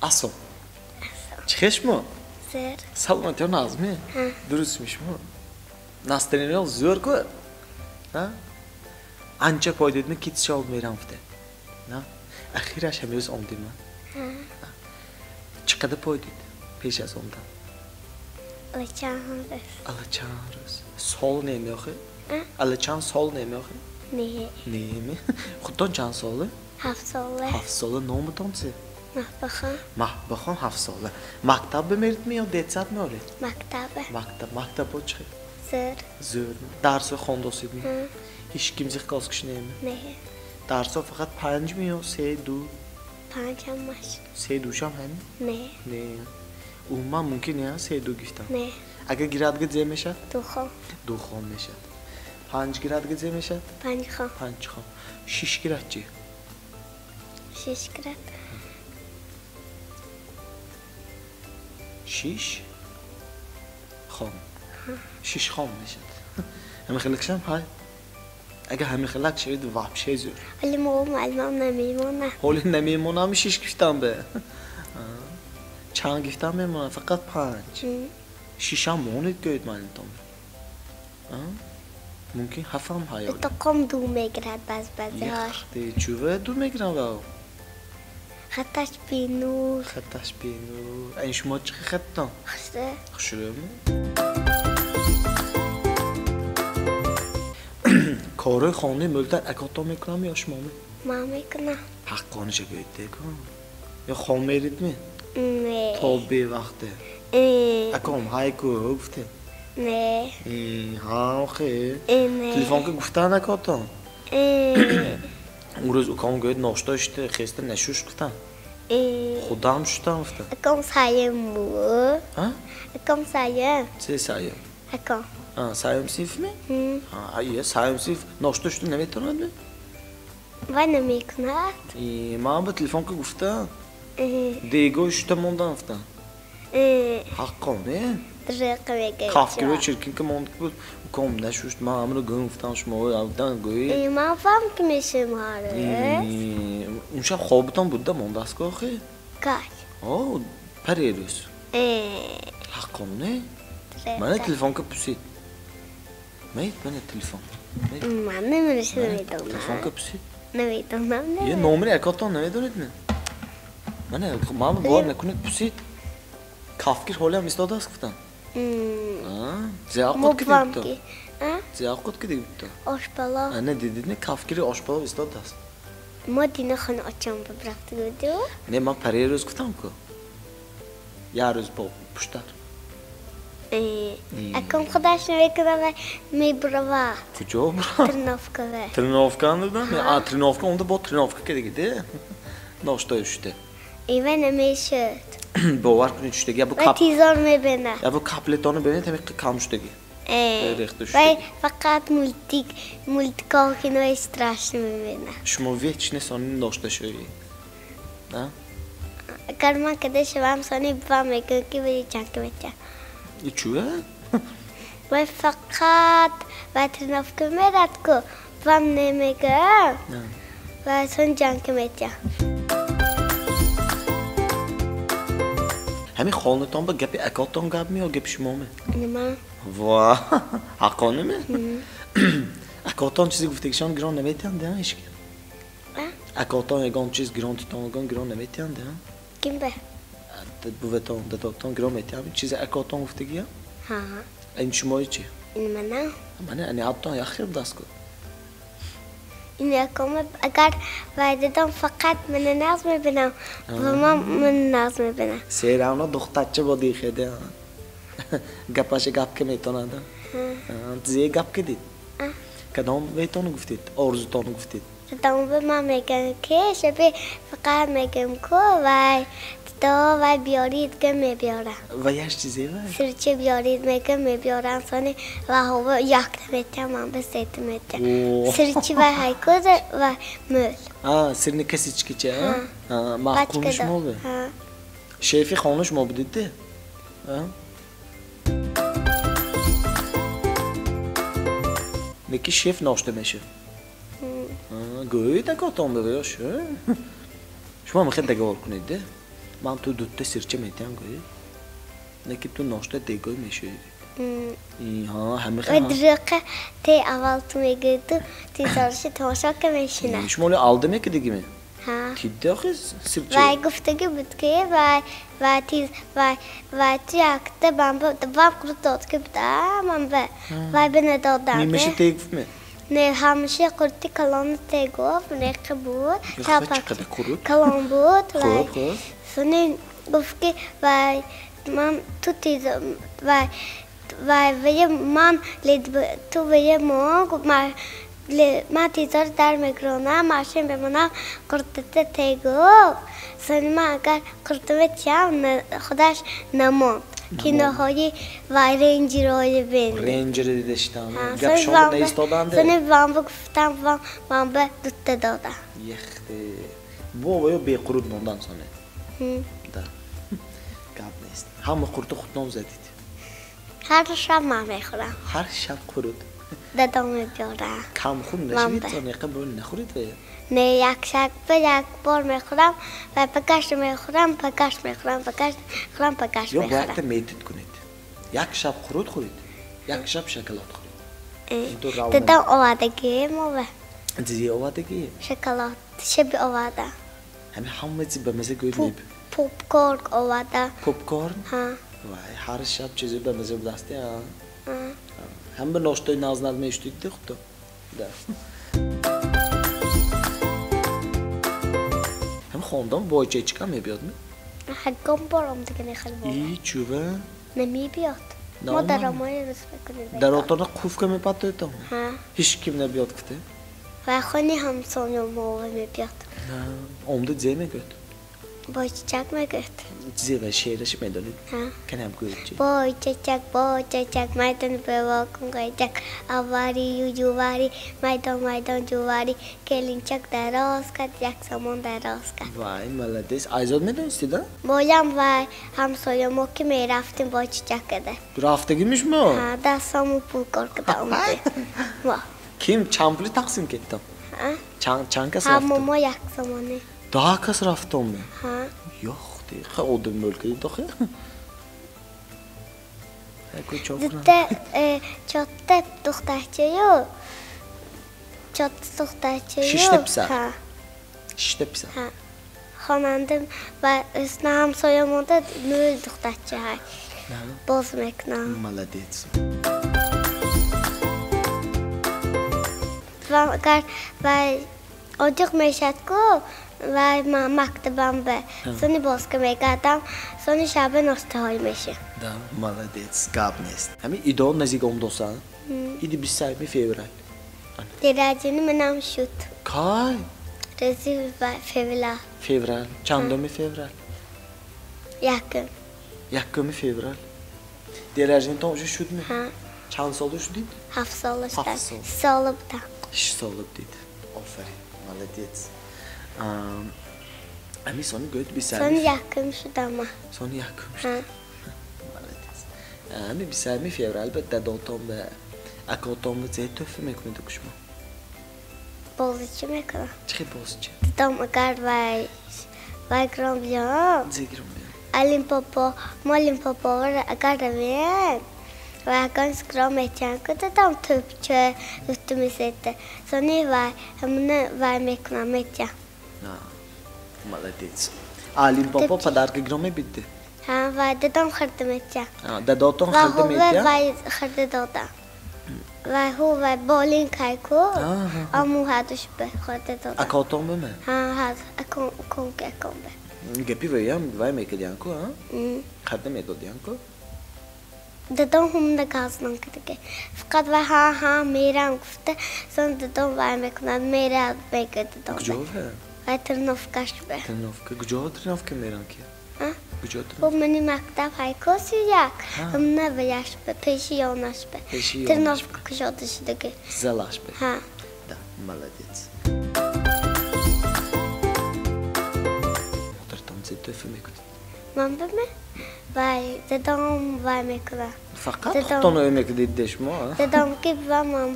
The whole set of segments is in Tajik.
Асо. Чӣ хел шумо? Зӯр. Саломатиё нағзме? Дурустми шумо? Настроение зӯр ку? Анча пойдедми китсшол мерам гуфте. Ахираш ҳамирӯз омдима. Чӣ қадар пойдед пеш аз омдан? Ала чанд рӯз. Ала чанд рӯз. Сол неми охи? Ала чанд сол неми охи? Не. Неми? Худтон чанд сола? 7 сола. 7 сола. Номатон чи? Маҳбахон. Маҳбахон 7 сола. Мактаб бимеридми ё детсад меоред? Мактаб. Мактаб. Мактабо чӣ? Зӯр. Зӯр. Дарсо хондосидми? Ҳеч ким зиқ козкиш неми? Не. Дарсо фақат 5 ми ё 3, 2? 5 ҳамаш. 3 душам ҳами? Не. Не. Умуман мумкин не 3 2 гифтан? Не. Агар гирад зе мешад? 2 хон. 2 хон мешад. 5 гирад зе мешад? 5 хон. 5 хон. 6 гирад чӣ? 6 гирад. 6 хон. 6 хон мешад. Ҳамин хелакшам ҳай. Агар ҳамин хелак шавид вообще зӯр. Ҳоли мо муаллимам намемонад. Ҳоли намемонам 6 гифтан бе. Чанд гифтан мемонад? Фақат 5. 6 ҳам монед гӯед муаллимтон. Мумкин 7 ҳам ҳай. Утоқом 2 мегирад баъз баъзеҳош. Чӯва 2 мегирам ва? Хатташ бенур. Хатташ бенур. Ин шумо чӣ хаттон? Хушрӯ. Хушрӯми? Корҳои хонаи мӯлтар акотон мекунам ё шумо? Ман мекунам. Ҳаққониша гӯед деку. Ё хон меридми? Не. То бевақте. Аком ҳай ку гуфте. Не. Ҳа охе. Не. Телефон ки гуфтан акотон. Он рӯз уком гӯед ношто шуд, хеста нашуш гуфтан. Худам шудам гуфтан. Аком саем бу. А? Аком саем. Че саем? Аком. Саем синф ми? А, е, саем синф ношто шуд наметавонад ми? Вай намекунад. Ман ба телефон ки гуфтам. Дегои шута мондан гуфтам. Ҳаққон, не? Дурӯғ мегӯед. Кафкиро чиркин ки монд буд. Уком нашушт, ман ҳамаро гӯм гуфтам шумо гуфтан гӯӣ. Ман фаҳм ки мешавам ҳар рӯз. Он шаб хобатон буда мондааст ку охи? Кай? О, парерӯз. Ҳаққон, не? Мана телефон ки пусид. Мед, мана телефон. Ман намедонам, намедонам. Телефон ки пусид. Намедонам. Е, номери акотон намедонед ми? Мана, ман бовар накунед пусид. Кафкир ҳолиам истодааст гуфтам. Зиёқут ки дигибто? Зиёқут ки дигибто? Ошпалов. Ана дидидми кафкири ошпалов истодааст. Мо дина хона очам бибрафта гуфту? Не, ман парерӯз гуфтам ку. Як рӯз бо пуштар. Акам худаш намекунад ва мебуравад. Куҷо бурад? Тренировкава. Тренировка дидам? А, тренировка онда бо тренировка ки дигиде. Ноштои шуде. Ива намешуд. Бовар кунед шудагӣ. Ва тизор мебинад. Ябу каплетонро бинед ҳамин кам шудагӣ. Рехта Вай шудагӣ. фақат мультик, мультикҳо кинои страшно мебинад. Шумо вечно сони ношта шуӣ. А? Агар ман када шавам сони ба мегӯям ки вай чанг меча. И чӯ? Вай фақат вай тренировка мерад ку вам намегӯям. Вай сон ҷанг меча. Ҳамин хонатон ба гапи акотон гап ми ё гапи шумо ми? Нима. Ва, ҳаққонӣ ми? Акотон чизе гуфтагишон гирон наметиҳанд, а ҳеч ким? Акотон ягон чиз гирон титон ягон гирон наметиҳанд, а? Ким бе? Буватон, дадотон гирон метиҳанд. Чизе акотон гуфтагия? Ҳа. Ин шумои чи? Ин манам. Мана, ани аттон як хел будааст ку. Ин якома агар вай дадам фақат мана нағз мебинам ва ман мана нағз мебинам. Серавно духтарча бо дихеде. Гапаша гап ки метонад. Зе гап ки дид? Кадом ветону гуфтед? Орзутону гуфтед? Дадам ба ман мегӯям ки шаби фақат мегӯям ку вай дадо вай биёрид ки мебиёрам. Ва яш чизе вай? Сирча биёрид мегӯям мебиёрам сони ва ҳаво якта метиҳам ман ба сета метиҳам. Сирчи вай ҳайку ва мӯл. А, сирни касичкича? А, маъқулми шумо бе? Шефи хона шумо будед де? Неки шеф ношта мешавад. Гӯед акотон бе ё шу? Шумо мехоҳед договор кунед де? Ман ту дутта сирча метиҳам гӯӣ. Не ки ту ношта дегой мешӯӣ. Ҳа, ҳама Вай дурӯқа те аввал ту мегӯӣ, ту тизораши тамошо ка мешина. Шумо оли алда мекардигиме? Ҳа. Тидда охи сирча. Вай гуфтагӣ буд ки вай вай тиз вай вай ту якта ман вам қурут додагӣ буд, а ман ба вай ба надодам. Нимаша те гуфтме? Не, ҳамаша қурути калони те гуфт, реқа буд, чапак қурут? Калон буд. Вай Хуб, хуб. Сони гуфт ки вай ман ту тиз вай вай вая ман ту вая мо гуфт ман тизор дар мегиронам, машин бемонам, қуртата те гуфт. Сони ман агар қуртама тиям, худаш намонд. Киноҳои вай рейнҷерҳои бин. Рейнҷери дида шидам. Гап шумо наистоданде? Сони вам ба гуфтам, вам ман ба дутта додам. Ехте. Бо ваё беқурут мондан соне. Да. Гап нест. Ҳама қурту худтон задид. Ҳар шаб ман мехӯрам. Ҳар шаб қурут. Дадом мебиёрам. Камхун нашавид соне, қа бо нахӯрид вая? Не, як шаб як бор мехӯрам ва пагаш мехӯрам, пагаш мехӯрам, пагаш мехӯрам, пагаш Ё мехӯрам. бояд метод кунед. Як шаб қурут хӯред, як шаб шоколад хӯред. Дадам овардагӣ мова. Чизе овардагӣ? Шоколад шаби оварда. Ҳами ҳама чиз ба маза гӯед меб. Попкорн оварда. Попкорн? Ҳа. Вай, ҳар шаб чизе ба маза будасти, а? Ҳам ба ноштои наз-наз мешудид худто. Да. Ҳам хондам бойчачка мебиёд ми? Ҳагом борам дига нехел бо. И чува? Намебиёд. Мо даромои рӯз мекунем. Даротона қуфка мепатойтон? Ҳа. Ҳеч ким набиёд гуфте? Вай хони ҳамсоё мова мебиёд. На, омда зе мегӯяд? Бойчачак мегӯяд. Чизе ва шеъраши медонед? Ҳа. Канам гӯед чи? Бойчачак, бойчачак, майдон бевокун гайчак, аввари-ю ҷувари, майдон майдон ҷувари, келинчак дароз кард, як сомон дароз кард. Вай, молодец. Айзод медонисти, да? Боям вай ҳамсоё мо ки мерафтем бойчачак када. Рафтагими шумо? Ҳа, 10 сому пул кор када омадем. Мо. Ким чанд пули тақсим кеттам? Ҳа? Чанд кас Ҳама рафтам? мо як сомонӣ. 10 кас рафтам? Ҳа. Ёх, ха одам мӯлка дохи. Дутта чотта духтарчаю, чотта духтарчаю. Шишта писар? Ҳа. Шишта писар? Ҳа. Хонанда ва ӯсна ҳамсоя монда нӯл духтарча ҳай. Боз мекунам. Молодец. Ва агар вай оҷиқ мешад ку, вай ман мактабам ба сони бозка мекардам, сони шаба ностаҳой меши. Да, молодец, гап нест. Ҳамин идо наздик омдоса? Иди 27 феврал. Дераҷини манам шуд. Кай? Рӯзи феврал. Феврал. Чандуми феврал? Якум. Якуми феврал. Дераҷинитон уже шудми? Ҳа. Чанд сола шудид? 7 сола шудам. 7 сол. 6 сола будам. 6 сола будид. Офарин, молодец. Ами сони гӯед 27. Сони якум шудам ман. Сони якум Ҳа. шуд. Молодец. Ами 27 феврал ба дадотон ба акотон ба зе тӯҳфа мекунед шумо? Бозича мекунам. Чӣ хел бозича? Дадом агар вай вай гиром биём. Зе гиром биём? Алимпопо, мо Лимпоповро агар равем, вай ягон гиром метиҳанд ку дадом тӯпча, дуту мисета. Сони вай ҳамуна вай мекунам, метиҳам. Молодец. А Лимпопо подарка гиром мебидди? Ҳа, вай дадом хирда метиҳам. Дадотон хирда метиҳам? Вай хирда додам. Вай ҳу вай болин кай ку, аму ҳадуш ба хирда додам. Акотон биме? Ҳа, ҳад акон акон акон ба. Гапи ваям вай мекардиян ку, а? Хирда медодиян ку? Дадом ҳумда газнон кардага. Фақат вай ҳа ҳа мерам гуфта, сон дадом вай мекунад, мерад мегӯяд дадом. Куҷо ва? Вай тренировкаш ба. Тренировка? Куҷо тренировка мерам ки? Куҷо тренировка? Хуб, мани мактаб ҳайко як, ҳумна ваяш ба, пеши ёнаш ба. Пеши ёнаш ба. Тренировка кушода шудаги. Залаш ба. Ҳа. Да, молодец. Модаратон зе тӯҳфа мекунед? Ман биме? Вай, дадом вай мекунад. Фақат худтон ӯ мекардид шумо? Дадам ки ба ман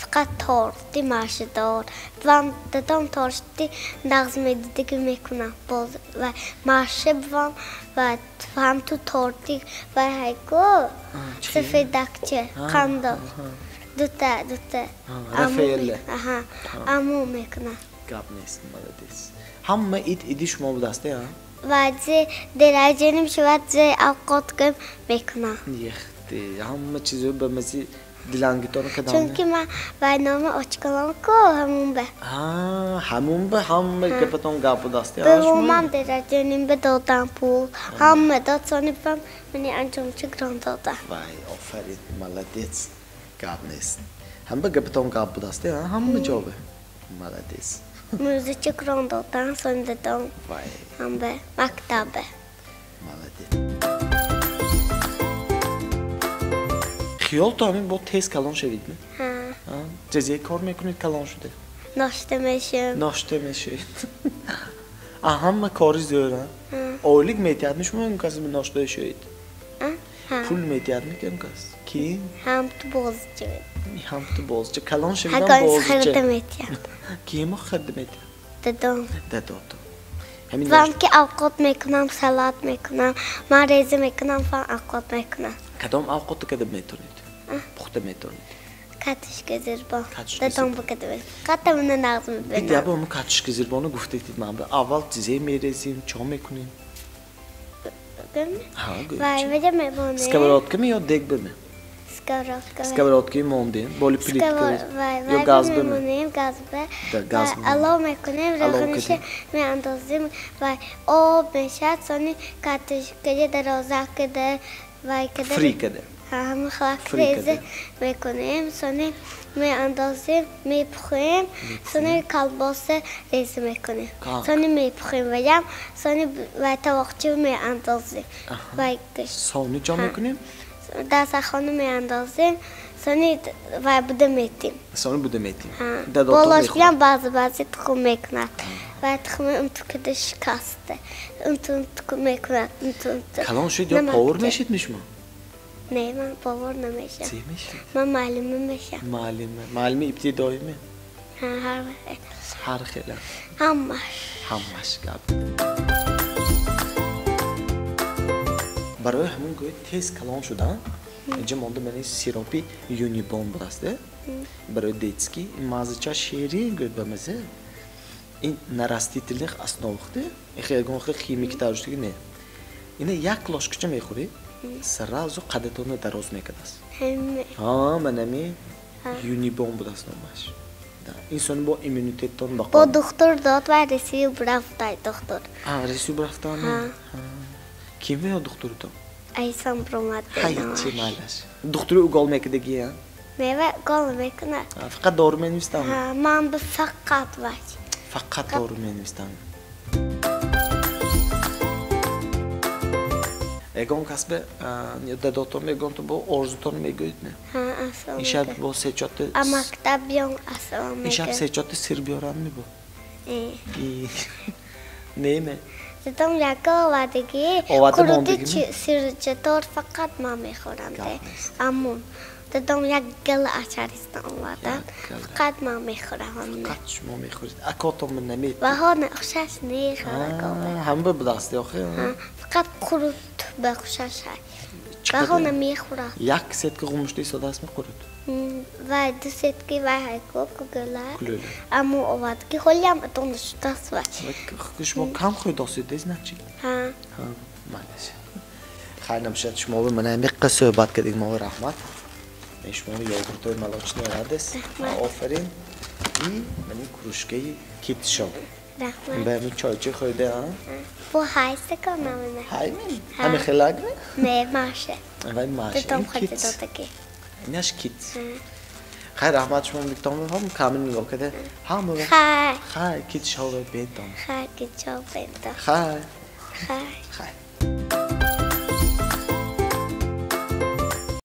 фақат торти машадор. Вам дадам торти нағз медидагӣ мекунам боз ва маша бавам ва ҳам ту торти ва ҳайко сафедакча қандо дута дута Рафаэлла. Аҳа, аму мекунам. Гап нест, молодец. Ҳама ид иди шумо будаст, а? Ва зе дераҷаним шавад зе авқот кам мекунам. Ехте, ҳама чизо ба мази дилангитон кадам. Чунки ман вайнома очкалам ку ҳамун ба. Ҳамун ба ҳама гапатон гап будаст, а? Ба ман дераҷаним ба додам пул. Ҳама дод сони бам мани анҷомчи грон додам. Вай, офарин, молодец. Гап нест. Ҳама гапатон гап будаст, а? Ҳама ҷо ба. Молодец. Музычка грон додам, сони додам. Вай. Ҳам ба мактаба. Молодец. Хиёлтон ҳамин бо тез калон шавид, ми? Ҳа. Ҷазия кор мекунед калон шуда? Ношта мешавам. Ношта мешавед. А ҳама кори зӯр, а? Ҳа. Ойлик метиҳадми шумо он кас ношта шавед? Ҳа. Пул метиҳадми ки он кас? Ки? Ҳам ту бозича. Ҳам ту бозича. Калон шавидам Ҳагон бозича. хирда метиҳад. Кимо хирда метиҳад? Дадом. Дадото. Ҳамин Вам ки авқот мекунам, салат мекунам, ман реза мекунам, фан авқот мекунам. Кадом авқотро када метавонед? Пухта метавонед? Картошка зирбон. Картошка Дадом зирбон. бакада. Қата мана нағз мебинам. Бит яба мо картошка зирбоно гуфтед ман ба аввал чизе мерезем, чо мекунем? Гӯм? Ҳа, гӯ. Вай, ваҷа мемонем. Сковородка ми ё дег бме? Сковородка. Сковородка мондем, боли плитка ё Вай, газ бме? мемонем, газ бе. Да, газ бме. Алов мекунем, Алов равғаниша кардем. меандозем, вай, об мешавад, сони картошкаи дароза када, вай када. Фри када. Ҳа, ҳама хлак Фри реза када. мекунем, сони меандозем, мепухем, сони колбаса реза мекунем. Сони мепухем ваям, сони вай тавоқча меандозем. Вай гӯшт. Сони чо мекунем? Дастархона меандозем, сони вай буда метим. Сони буда метим. Ҳа. Дадотон Болош мехӯрад. биям баъзе баъзе тухм мекунад. Вай тухми унту када шикаста. Унту унту мекунад, унту унту. Калон шуд ё Намак повар ҷа. мешид ми шумо? Не, ман повар намешам. Чӣ мешид? Ман муаллима мешам. Муаллима. Муаллими ибтидоӣ ме? Ҳа, ҳар Ҳар хела. Ҳамаш. Ҳамаш гап. Барои ҳамон гӯё тез калон шудан, инҷа монда мани сиропи Юнибон будаст, э? Барои детский, ин маззача ширин гӯяд ба маза. Ин на растительных основах, де? Ин хел ягон хел химик таржудиги не. Ина як ложкача мехӯрӣ, сразу қадатонро дароз мекардаст. Ҳаме. Ҳа, манами Юнибон будаст номаш. Да, инсон бо иммунитеттон бақо. Бо духтур дод ва ресию рафтай духтур. А, ресию рафтан? Ҳа. Ким ё духтуртон? Айсан бромад. Ҳай, чӣ майлаш. Духтури угол мекардаги, а? Не, ва гол мекунад. А, фақат дору менавистам? Ҳа, ман ба фақат вай. Фақат дору менавистам. Ягон кас бе, а, дадотон мегӯям, бо орзутон мегӯед, не? Ҳа, асло Ин шаб мегӯям. бо се-чорта А мактаб биём, асло Ин шаб мегӯям. се-чорта сир биёрам мебо? Э. И. Не, ме? Дадом яка овардагӣ, Оварда қуруди мондагӣ ми? сирчатор фақат ман мехӯрам, Гап де. нест. Амун. Дадом як гала ачаристон овардан, Як гала. фақат ман мехӯрам ҳамина. Фақат шумо мехӯред. Акотон ман наметӣ. Ваҳо не, хушаш нехӯрад акобе. А, ҳама будаст, охи? Ҳа, фақат қурут ба хушаш ҳай. Чӣ Ваҳо қадар? намехӯрад. Як сетка ғумушта истодааст мехӯрад? Вай, ду сетки вай ҳайко кугула. Кулӯла. Аму овард ки ҳолиам атон шудааст вай. Вай, шумо кам хӯрдосед, дез начи? Ҳа. Ҳа, малеш. Хайр набошад, шумо бо ман ҳамин суҳбат кардед, мо раҳмат. Мен шумо йогуртои молочный овардес. Раҳмат. Офарин. И мани кружкаи китшо. Раҳмат. Ба ҳамин чойча хӯрда, а? Бо ҳай стакон намена. Ҳай мен? Ҳа. Ҳамин хелак ме? Не, маша. Вай маша. Дадом Ин хӯрда кит. додагӣ. Инаш кит. Ҳа. Хайр, раҳмат шумо миктон ҳам камил нигоҳ карда. Ҳама вақт. Хайр. Хайр, китшо бентон. Хайр, китшо бентон. Хайр. Хайр. Хайр.